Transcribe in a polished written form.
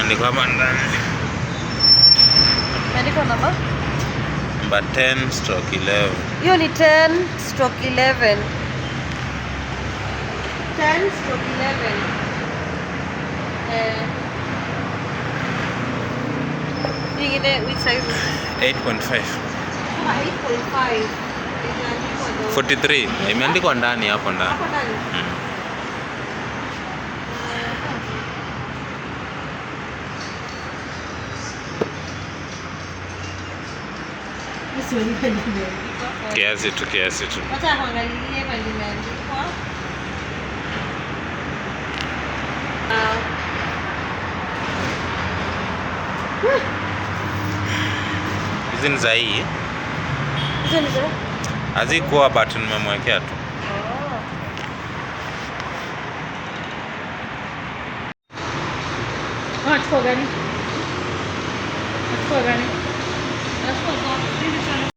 Imeandikwa hapa ndani. Imeandikwa namba? Number 10/11. Hiyo ni 10/11. 10/11. Eh. Ingine which size is this? 8.5. Ah, 8.5. Imeandikwa though. 43. Imeandikwa ndani hapo ndani. Hapo ndani. Sioni pale imeandikwa. Kiasi tu, kiasi tu. Wacha kuangalilie pale imeandikwa. Ah. Hizi ni za hii. Hizo ni za? Hazikuwa but nimemwekea tu. Oh. Unachukua gani? Unachukua gani? Nashukuru sana.